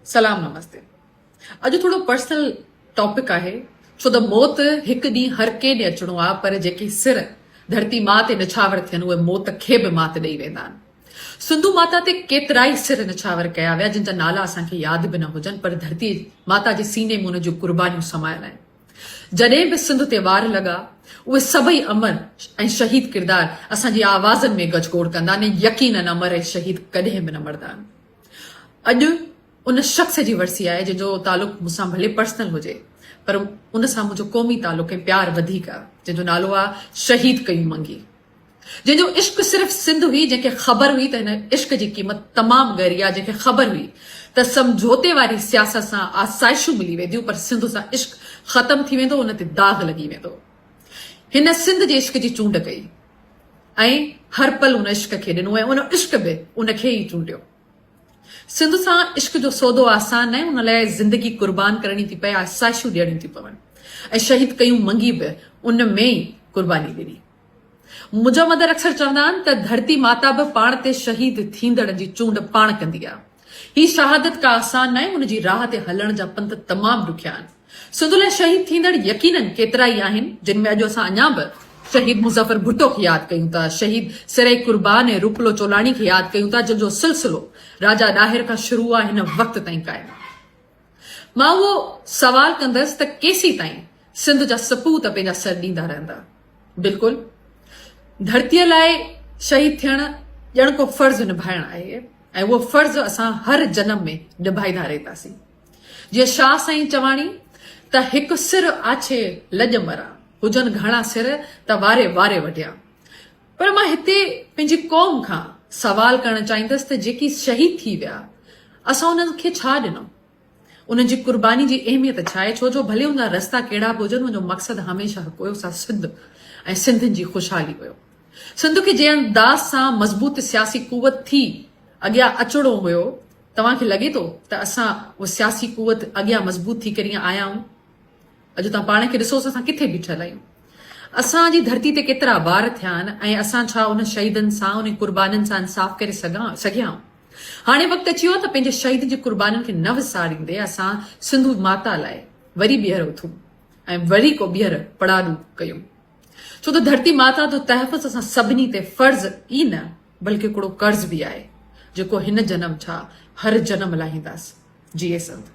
سلام نمستي اڄ ٿورو پرسنل ٽاپڪ آهي ڇو ته موت هڪ ڏينهن هر ڪنهن ڏي اچڻو آهي پر جيڪي سر ڌرتي ماء تي نڇاور ٿين اهي موت کي به مات ڏئي ويندا آهن. سنڌو ماتا تي ڪيترائي سر نڇاور ڪيا ويا جن جا نالا اسان کي ياد به نه هجن پر ڌرتي ماتا جي سيني ۾ انهن جون قربانيون سمايل آهن. جڏهن به سنڌ تي وار لڳا اهي سڀئي امر ۽ شهيد ڪردار اسان جي آوازن ۾ گجگوڙ ڪندا آهن ۽ يقينن امر ۽ شهيد ڪڏهن به نه مردا آهن. اڄ ان شخص جي ورسي آهي جنهن جو تعلق مون سان ڀلي پرسنل هجي پر ان سان منهنجو قومي تعلق ۽ پيار وڌيڪ آهي جنهن جو نالو آهي شهيد قيوم منگي جنهن جو عشق صرف سنڌ هئي جنهن کي خبر هئي ته هن عشق جي قيمت تمام ڳري آهي جنهن کي خبر هئي ته سمجهوتي واري سياست سان آسائشون ملي وينديون پر سنڌ سان عشق ختم ٿي ويندو ان تي داغ لڳي ويندو هن سنڌ جي عشق جي چونڊ ڪئي ۽ هر پل ان عشق کي ڏنو ۽ ان عشق به ان کي ئي چونڊيو. سنڌ سان عشق جو سودو آسان ناهي، ان لاء زندگي قربان ڪرڻي ٿي پئي، آسائشون ڏيڻيون ٿيون پون ۽ شهيد قيوم منگي به ان ۾ ئي قرباني ڏني. منهنجا مدر اڪثر چوندا آهن ته ڌرتي ماتا به پاڻ تي شهيد ٿيندڙن جي چونڊ پاڻ ڪندي آهي. هي شهادت ڪا آسان ناهي، ان جي راهه تي هلڻ جا پنڌ تمام ڏکيا آهن. سنڌ لاء شهيد ٿيندڙ يقينن ڪيترائي آهن، جن ۾ اڄ اسان اڃا به شهيد مظفر ڀٽو کي ياد ڪيون ٿا، شهيد سرهي قربان ۽ روپلو چولاڻي کي ياد ڪيون ٿا، جن جو سلسلو راجا ڏاهر کان شروع آهي هن وقت تائين قائم آهي. مان اهو سوال ڪندس ته ڪيسيتائين سنڌ جا سپوت پنهنجا سر ڏيندا رهندا؟ بلڪل ڌرتيء لاء شهيد ٿيڻ ڄڻ ڪو فرض نڀائڻ آهي ۽ اهو فرض اسان هر جنم ۾ نڀائيندا رهنداسين. جيئن شاهه سائين چواڻي ته هڪ سر آڇي لڄ مران، هجن گهڻا سر ته واري واري وڍيان. پر مان هتي پنهنجي قوم کان سوال ڪرڻ چاهيندس ته جيڪي شهيد ٿي ويا اسان انهن کي ڇا ڏنو؟ انهن جي قرباني جي اهميت ڇا آهي؟ ڇو جو ڀلي ان جا رستا ڪهڙا به هجن ان جو مقصد هميشه هڪ هيو سا سنڌ ۽ سنڌين جي خوشحالي هيو. سنڌ کي جنهن انداز سان مضبوط سياسي قوت ٿي اڳيان اچڻو هيو توهان کي لڳي ٿو ته اسان اها سياسي قوت اڳيان مضبوط ٿي ڪري آيا آهيون؟ اڄ توهان پاڻ کي ڏسو اسان ڪٿي بيٺل آهيون. اسان جي ڌرتي تي ڪيترا وار ٿيا آهن ۽ اسان ڇا انهن شهيدن سان انهن قربانين سان انصاف ڪري سگهيا آهيون؟ هاڻي وقت اچي ويو آهي ته پنهنجي شهيدن جي قربانين کي نه وساريندي اسان سنڌو ماتا لاء وري ٻيهر اٿون ۽ وري ڪو ٻيهر پڙاڏو ڪيون. ڇو ته ڌرتي ماتا جو تحفظ اسان سڀني تي فرض ئي نه بلڪه هڪڙو قرض به آهي جيڪو هن جنم ڇا هر جنم لاهينداس. جيئي سنڌ.